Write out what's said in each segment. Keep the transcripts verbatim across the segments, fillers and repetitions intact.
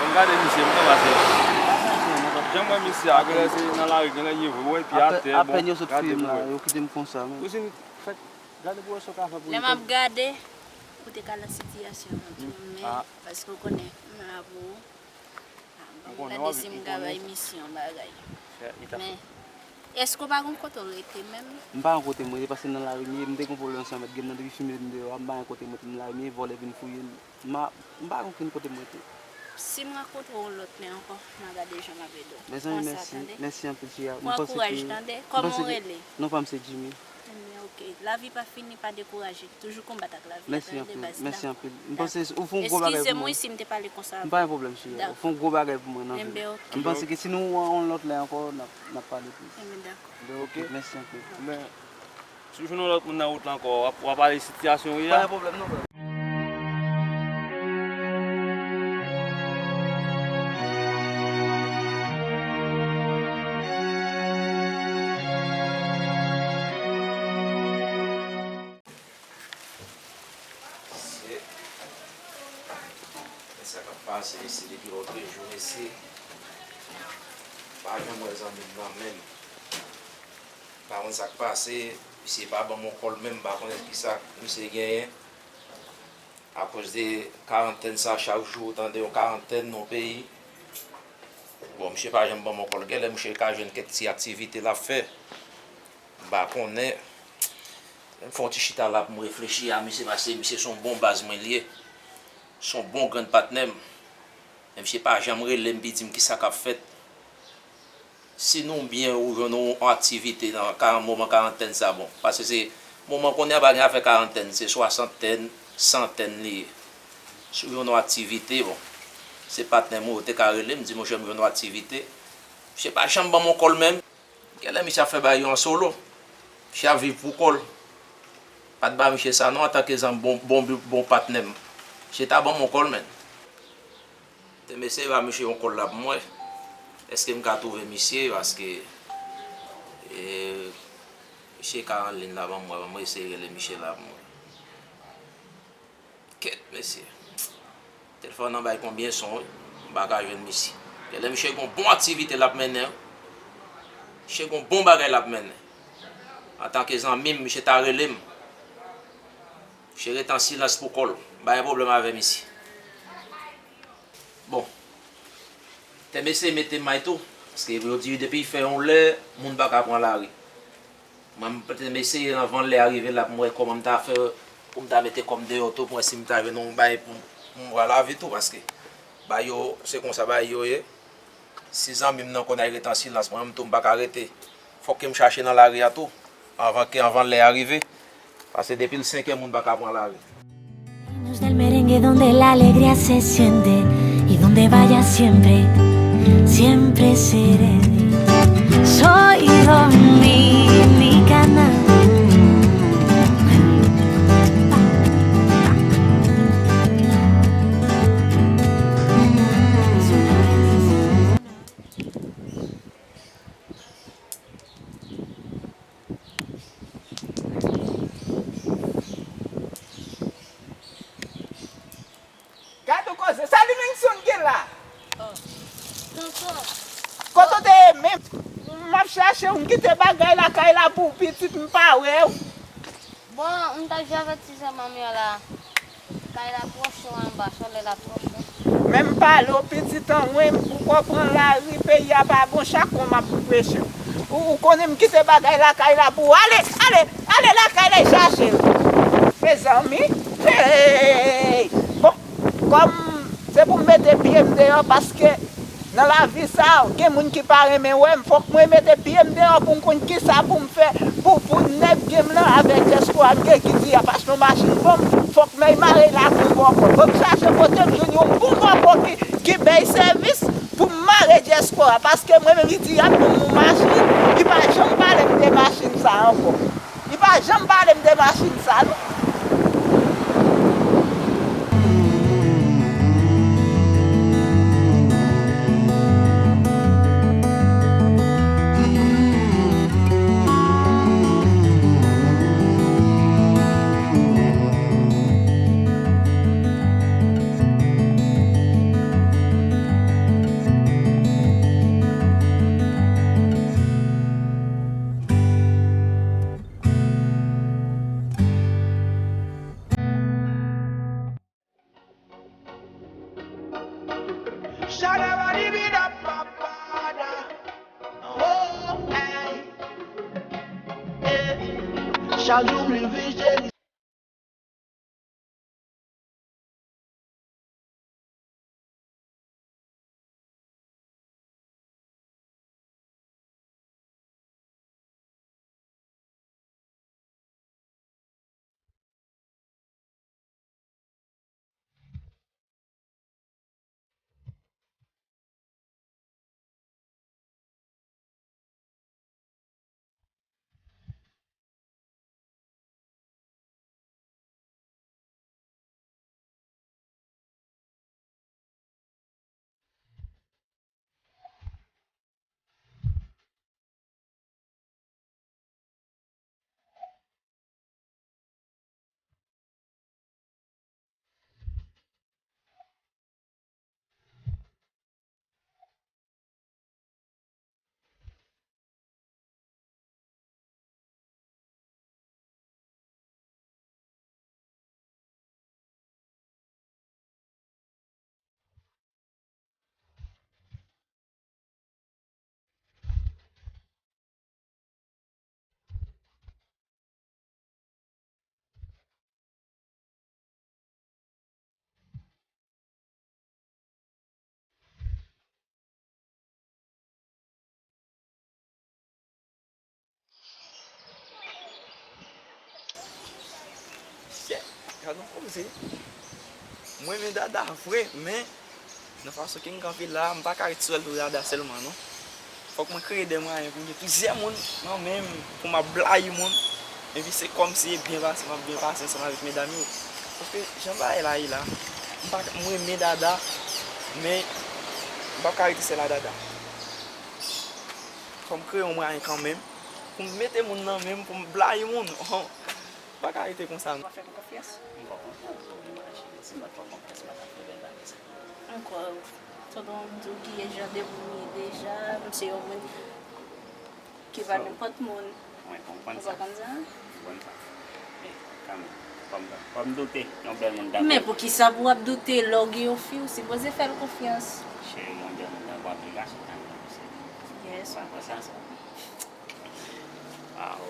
Mwen gade misye, mwen pase. Mwen p ap janm wè misye a, genlè se nan lari, genlè ye vre, wè, epi atè, bon, apèn yo sot fouye m la, yo kite m konsa, men. Fèt, gade pou wè sa w ka fè pou li. Lè m ap gade, ou te ka nan sitiyasyon an tou, men, paske w konnen, m la pou ou. Mwen konnen w ap viv, mwen konnen. Gade si m ka bay misye yon bagay. Men, èske w pa gen kote w rete menm? M pa gen kote m rete, paske nan lari m ye, m te gen pwoblèm ansanm avèk gang nan, depi fime m deyò a, m pa gen kote m rete, nan lari m ye, vòlè vin fouye m. M pa, m pa gen okenn kote m rete. Si m rankontre w yon lòt lè ankò, m a gade jan m ap ede w. Mezanmi, mèsi, mèsi anpil, Tia. Pran kouraj, tande. Kòman w rele? Non pa m se Jimmy. Ebyen, ok. Lavi pa fini, pa dekouraje. Toujou konbat ak lavi a, tande baz la. Mèsi anpil, mèsi anpil. M panse ou fè yon gwo bagay pou mwen. Eskize m wi si m te pale konsa avè w. M pa gen pwoblèm, Tia. Ou fè yon gwo bagay pou mwen nan vi m. Ebyen, ok. M panse ke si nou wè yon lòt lè ankò, n ap, n ap pale plis. Ebyen, dakò. Ebyen, ok. Mèsi anpil. Men, si w jwenn yon lòt moun nan wout la ankò, w ap, w ap pale sitiyasyon w ye a. Pa gen pwoblèm, non, frè. Mesye, men sa k ap pase, mesye, depi lòtrejou, mesye. Pa janm wè zanmi m nan menm. M pa konn sa k pase, misye pa ban m yon kòl menm, m pa konnen kisa misye genyen. Akoz de karantèn sa, chak jou ou tande yon karantèn nan yon peyi. Bon, misye pa janm ban m yon kòl. Genlè misye ka jwenn kèk ti aktivite l ap fè. M pa konnen. Lè m fè yon ti chita la pou m reflechi a misye, paske misye se yon bon baz mwen li ye. Se yon bon grenn patnè m. Men misye pa janm rele m pi di m kisa k ap fèt. Si nou byen ou jwenn yon aktivite nan ka-, moman karantèn sa, bon, paske se moman kounye a pa gen afè karantèn, se swasantèn, santèn li ye. Si w jwenn yon aktivite, bon, se patnè m ou te ka rele m, di, monchè, m jwenn yon aktivite. Misye pa janm ban m yon kòl menm. Genlè misye ap fè bagay yo an solo. Misye ap viv pou kò l. Pa t ba misye sa non, antanke zanmi, bon, bon, bon patnè m. Misye ta ban m yon kòl, menn. Te m eseye ba misye yon kòl la pou m wè. Èske m ka twouve misye? Paske, e, misye ka an liy la, ban m wè, ban m eseye rele misye la pou m wè. Kèt, mesye. Telefòn nan bay konbyen son, wi. M pa ka jwenn misye. Genlè misye gon bon aktivite l ap mennen, wi. Misye gon bon bagay l ap mennen. Antanke zanmi m, misye ta rele m. Misye rete an silans pou kò l. M pa gen pwoblèm avè misye. Bon. Te m eseye mete may tou. Paske yo di depi fè yon lè, moun pa ka pran lari. Mwen, m te m eseye anvan lè a rive la pou m wè kòman m ta fè pou m ta mete kò m deyò tou, pou m wè si m ta jwenn yon bay pou m, pou m pran lavi tou, paske bay yo, se konsa bay yo ye. Si zanmi m nan konn al rete an silans, mwen menm tou m pa ka rete. Fòk ke m chache nan lari a tou, anvan ke, anvan lè a rive. Paske depi l senk è, moun pa ka pran lari. Reinos del merengue donde la alegría se siente y donde vaya siempre, siempre seré. Soy dominicana. Gad yon koze, sa Livingstone gen la? Kote w te ye menm? M ap chache w, m kite bagay lakay la pou w, pitit, m pa wè w. Bon, m t ap jwe avèk ti sè manmi an la. Kay la twò cho anba, solèy la twò cho. Men m pale w pitit an mwen, ou konprann lari peyi a pa bon, chak mwa m ap preche w. Ou, ou konnen m kite bagay lakay la pou w. Ale, ale, ale lakay la, al chache l. Mezanmi, hey! Bon, kòm se pou m mete pye m deyò, paske nan lavi sa, gen moun ki pa renmen wè m, fòk mwen mete pye m deyò pou m konn kisa pou m fè pou, pou nèg gen m nan avèk dyaspora m gen ki di y ap achte yon machin pou m, fòk m al mare lakou bòkò. Ban m chache kote Bay sèvis pou m mare dyaspora, paske mwen menm li di y ap ban m yon machin, li pa janm pale m de machin sa ankò. Li pa janm pale m de machin sa non. Chak jou m leve, Jezi. Chè, gad yon koze. Mwen renmen Dada vre, men nan fason ke m kanpe la, m pa ka ret sou sèl pou Dada sèlman, non. Fòk mwen kreye de mwayen pou m gen plizyè moun nan men m, pou m ap blayi moun. Epi se kòmsi e byen pase, m ap byen pase ansanm avèk medam yo. Paske jan bagay la ye la, m pa, m renmen Dada, men m p ap ka rete sèl a Dada. Fò m kreye yon mwayen kanmenm pou m mete moun nan men m, pou m blayi moun. M pa ka rete konsa, non. Ou pa fè m konfyans? M pa konfyans, ou imajine, si m pa t fè w konfyans, m pa t ap fè bèl bagay sa. Ankò, tonton di w ki jan de moun m ye deja, m se yon moun ki pa nenpòt moun. Mwen konprann sa. Ou pa konn sa? Mwen konprann sa. Men, kanmenm, fò m, fò m doute, yon bèl moun tankou. Men poukisa pou w ap doute lè w gen yon fi, ou sipoze fè l konfyans. Cheri, yon bèl moun tankou w ap vin rache tan nan misye. Yes, ou konn sa. Waw.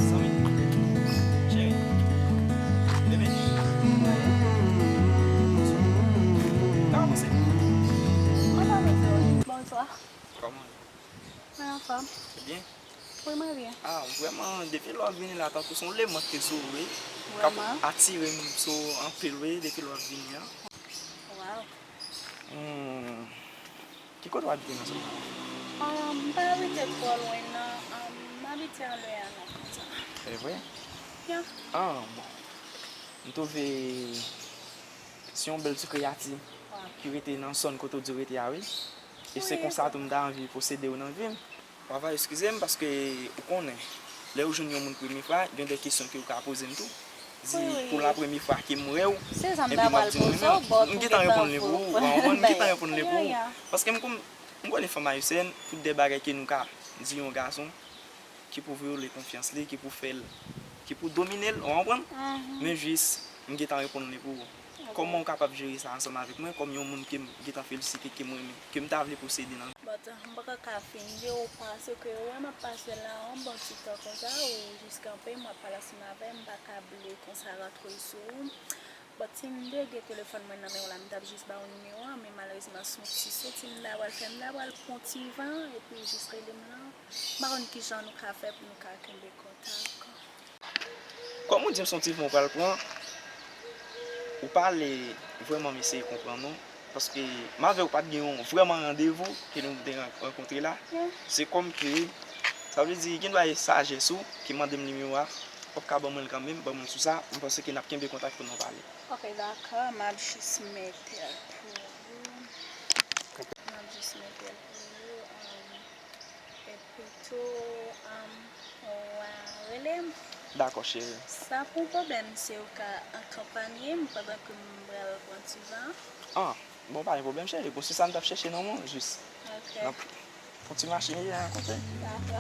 Zanmi, cheri, bebe. Kòman w se? Mwen pa bezwen. Bonswa. Kòman w ye? Mwen anfòm. Ou byen? Wi, mwen byen. Ah, vrèman, depi lè w ap vini la, tankou se yon lemàn ki sou ou, wi. K ap atire m sou ou anpil, wi, depi lè w ap vini an. Waw. Hmm. Ki kote w abite nan zòn nan? Ah, m pa abite twò lwen, non. Ah, m abite anlè a, non, konsa. Se vre? Ya. Ah, bon. M twouve se yon bèl ti kreyati ki rete nan zòn kote w di w rete a, wi. E se konsa tou m ta anvi posede w nan vi m. Papa, eskize m, paske ou konnen, lè ou jwenn yon moun premye fwa, gen de kesyon ke ou ka poze m tou. Di, pou la premye fwa ke m wè w, epi m ap di w, m gentan reponn li pou ou, w konprann, m gentan reponn li pou ou. Paske m konn, m konnen fanm ayisyèn, tout de bagay ke nou ka di yon gason, ki pou vyole konfyans li, ki pou fè l, ki pou domine l, ou konprann? Men jis, m gentan reponn li pou ou. Kòman ou kapab jere sa ansanm avèk mwen, kòm yon moun ke m gentan felisite, ke m renmen, ke m ta vle posede nan vi m? But, uh, m poko ka fin di w paske ou wè m ap pase la yon bon ti tan konsa, ou jis kanpe, m ap pale ansanm avè w, m pa ka vle konsa rantre sou ou. Bon, Tinder gen telefòn mwen nan men w la, m t ap jis ba w nimewo a, men malerezman, se yon ti soti m ta pral fè, m ta pral pran ti van, epi jis rele m lan. M pa konn kijan nou ka fè pou nou ka kenbe kontak. Kòm ou di m se yon ti van w pral pran, ou pale vrèman m eseye konprann ou, paske m avè w pa t gen yon vrèman randevou ke nou te ran- rankontre la. Se kòm ke, sa vle di, gen dwa e sajès ou ki mande m nimewo a, w ap ka ban mwen l kanmenm, ban mwen l sou sa, m panse ke n ap kenbe kontak pou nou pale. Ok, dakò, m ap jis mete l pou ou. M ap jis mete l pou ou. Epi tou, um, w a rele m. Dakò, cheri. Sa pa yon pwoblèm si w ka akonpanye m pandan ke m pral pran ti van an? Ah, bon, pa gen pwoblèm, cheri. Bon, se sa m t ap chèche nan men w, jis. Ok. N ap pran ti machin li a, kote? Dakò.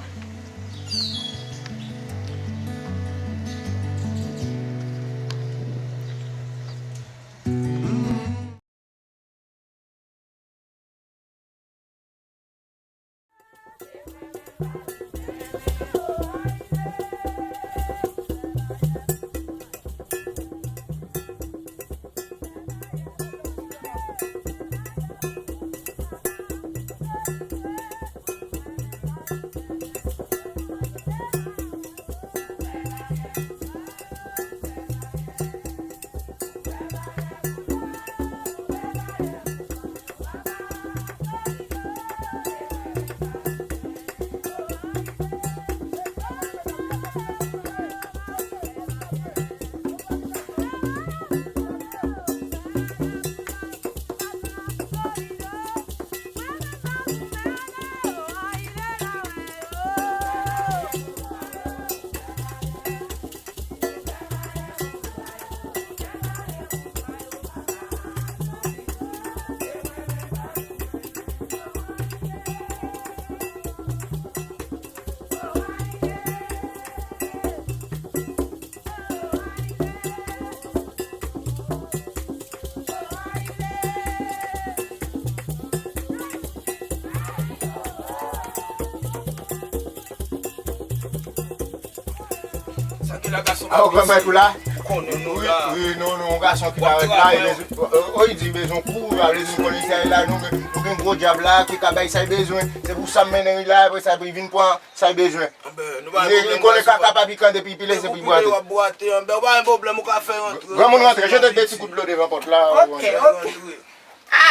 Sa ki la gason. Awo, granmèt ou la? Ou konnen nou la. Wi, wi, nou, nou, yon gason ki parèt la, li bezwen, o, o, li di li bezwen kou, li pa vle di nou konnen sa l la, nou, nou gen gwo dyab la ki ka bay sa l bezwen. Se pou sa m mennen li la, apre sa, pou li vin pran sa l bezwen. Anben, nou pa gen pwoblèm, li konnen kaka pa pikan depi li pile, se pou li bwate. W ap bwate, anben, ou pa gen pwoblèm, ou ka fè rantre. Granmoun rantre, jete de ti gout dlo devan pòt la. Ok, ok.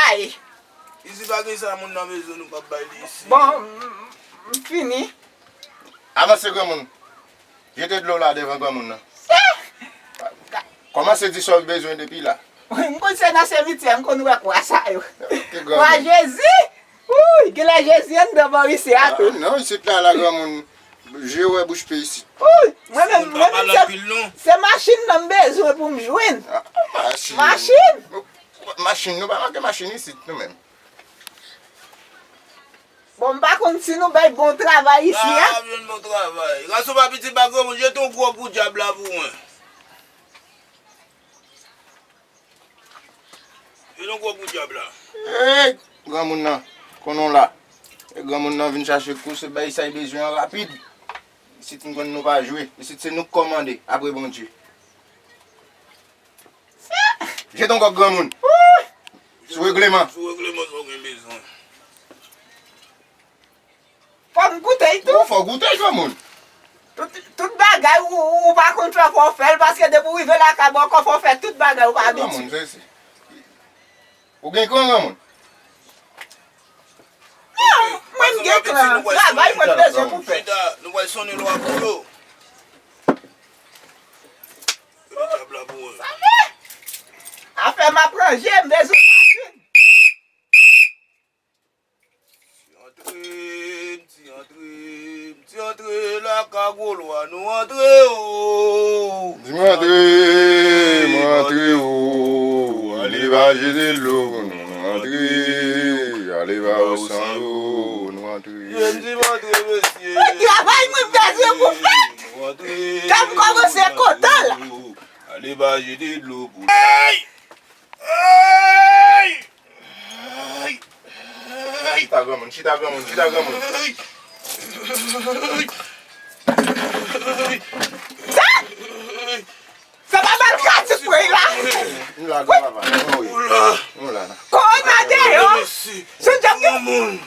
Ay! Isi pa gen sa moun nan bezwen, nou p ap bay li isi. Bon, m, m, m fini. Avanse, granmoun. Jete dlo la devan granmoun nan. Kòmanse di sa w bezwen depi la. M konn se nan simityè m konn wè kwa sa yo. Kwa Jezi! Wouy, genlè Jezi anndan bò isit a tou. Ah, non, isit la, la granmoun. Je wè bouch pe isit. Wouy, mwen menm, mwen menm se, se machin nan m bezwen pou m jwenn. Ah, machin. Machin? Machin, nou pa manke machin isit, nou menm. Bon, m pa konn si nou bay bon travay isi a. Ah, jwenn bon travay. Gason pa piti pa granmoun, jete yon gwo kou dyab la pou mwen. Jete yon gwo kou dyab la. Hey, granmoun nan, konnen w la. E granmoun nan vin chache kou, se bay sa l bezwen an rapid. Isit m konn nou pa jwe. Isit se nou k kòmande, apre Bondye. Jete yon kòk granmoun. Sou regleman. Sou regleman sa w gen bezwen. Fò m goute l tou. Ou fò goute l, granmoun. Tout, tout bagay ou, ou, ou pa konn fè, fò w fè l, paske depi w rive lakay mwen ankò, fò w fè tout bagay ou pa abitye. Granmoun, se, se. Ou gen kran, granmoun? Non, mwen m gen kran. Travay mwen m bezwen pou fè. Chita, nou pral sonnen lwa pou yo. Mete dyab la pou mwen. Sa fè. Afè m ap ranje, m bezwen machin. Ti antre, m ti antre, m ti antre lakay gwo lwa, nou antre o. Di m antre, m antre o. Ale ba jete dlo pou nou, nou antre. Ale ba osan yo, nou antre. Di m antre, mesye. Travay mwen bezwen pou fè. Nou antre. Kè m kòmanse kontan la. Ale ba jete dlo pou nou. Hey! Hey! Chita granmoun, chita granmoun, chita granmoun. Sa? Sa pa mal kase Wi la. Nou la, granpapa. Nou wi. Nou la. Kowona deyò. Mesye. Sou djab ki. Granmoun.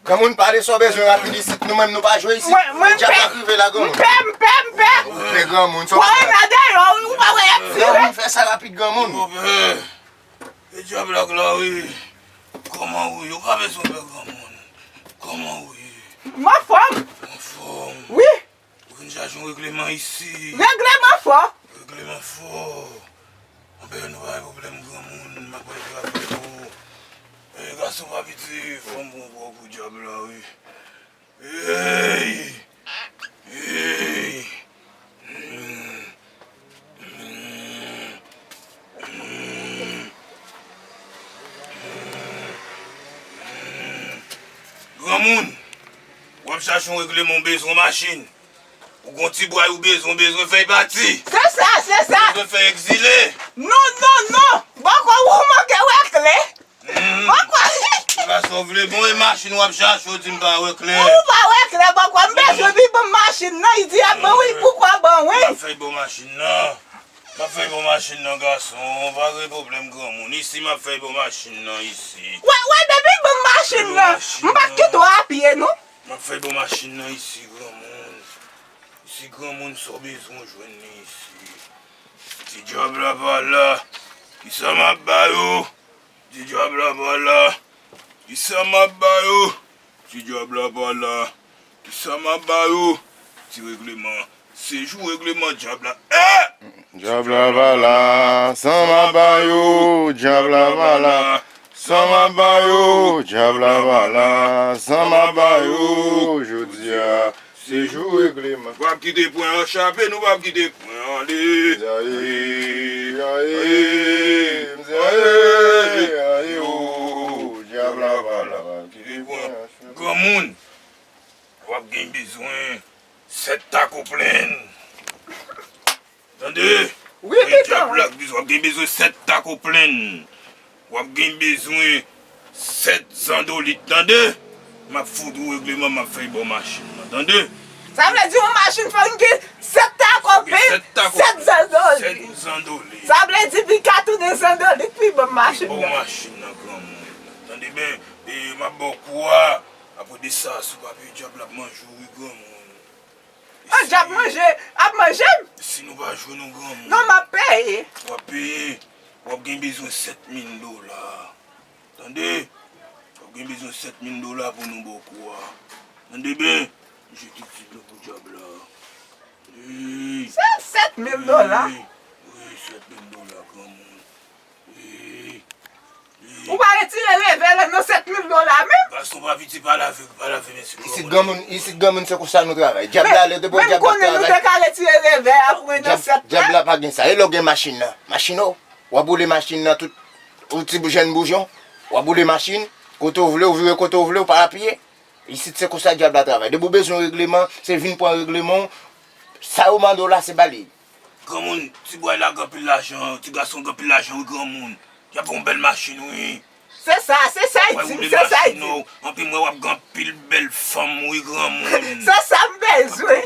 Granmoun, pale sa w bezwen rapid isit. Nou menm, nou pa jwe isit. Mwen, mwen djab la rive la, granmoun. M pè, m pè, m pè. Ou pè granmoun, sa w pè. Kowona deyò, ou pa wè y ap tire. Granmoun, fè sa rapid, granmoun. Bòpè, e djab la k la, wi. Kòman ou ye? Ou pa bezwen pè granmoun. Kòman ou ye? M anfòm. Anfòm. Wi. Ou vin chache yon regleman isi. Regleman fò. Regleman fò. Anben, nou pa gen pwoblèm, granmoun, m ap pale avèk ou. E, gason pa piti, fò m pran yon gwo kou djab la, wi. Ey! Ey! Granmoun, w ap chache yon regleman, w bezwen yon machin. Ou gon ti bway ou bezwen, ou bezwen fè y pati. Se sa, se sa. Ou bezwen fè y egzile. Non, non, non. Bòkò, ou manke wè klè. Hmm. Bòkò. Ou pa sa w vle. Bon, e machin w ap chache, ou di m pa wè klè. Ou pa wè klè, bòkò. M bezwen li ban m machin nan. Li di a ban wi, poukwa ban wi. M ap fè y ban w machin nan. M ap fè y ban w machin nan, gason. Pa gen pwoblèm, granmoun. Isi, m ap fè y ban w machin nan, isi. Wè, wè, depi l ban m machin nan, m p ap kite w a pye, non. M ap fè y ban w machin nan isi, granmoun. Isi, granmoun, sa w bezwen w jwenn li isi. Ti djab la pa la. Kisa m ap ba yo? Ti djab la pa la. Kisa m ap ba yo? Ti djab la pa la. Kisa m ap ba yo? Ti regleman. Se jou regleman djab la. Eh! Djab la pa la, sa m ap ba yo, djab la pa la. Sa m ap ba yo, djab la pa la. Sa m ap ba yo, jodi a, se jou regleman. W ap kite pwen an chape, nou p ap kite pwen an ale. Aye, aye, aye, aye, o, djab la pa la. Kite pwen an. Granmoun, w ap gen bezwen sèt tako plenn. Tande? Wi, pitit. Djab la k bizwen, w ap gen bezwen sèt tako plenn. W ap gen bezwen sèt zandolit, tande? M ap fout ou regleman, m ap fè y ba w machin nan, tande? Sa vle di yon machin fò n gen sèt tako plenn, sèt tako plenn, sèt zandolit. Sèt zandolit. Sa vle di pi ka tounen zandolit, pi ban m machin nan. Ba w machin nan, granmoun. Tande byen, e, m ap ba w kou a. Apre de sa, si w pa peye djab la ap manje w, wi, granmoun. An, djab manje, ap manje m? Si nou pa jwenn yon granmoun. Non, m ap peye. W ap peye. W ap gen bezwen sèt mil dola. Tande? W ap gen bezwen sèt mil dola pou nou ba w kou a. Tande byen? Jete ti dlo pou djab la. Ey. Se sèt mil dola? Ey. Wi, sèt mil dola, granmoun. Ey. Ou pa retire revè nan sèt mil dola menm? Gason pa piti, pale avèk, pale avèk mesye. Isit granmoun, isit granmoun se konsa nou travay. Djab la, lè depi djab la travay. Men m konnen nou te ka retire revè a pou mwen nan sèt la. Djab la pa gen sa. E lè w gen machin nan? Machin ou? W ap woule machin nan tout, ou ti jèn boujon. W ap woule machin, kote w vle, ou vire kote w vle, ou pa apiye. Isit se konsa djab la travay. Depi w bezwen regleman, se vin pran regleman w. Sa yo mande w la, se ba li. Granmoun, ti bway la gen anpil lajan, ti gason gen anpil lajan, wi, granmoun. Y ap yon bèl machin, wi. Se sa, se sa y di m, se sa y di m. Anpi m wè w ap gen anpil bèl fanm, wi, granmoun. Se sa m bezwen.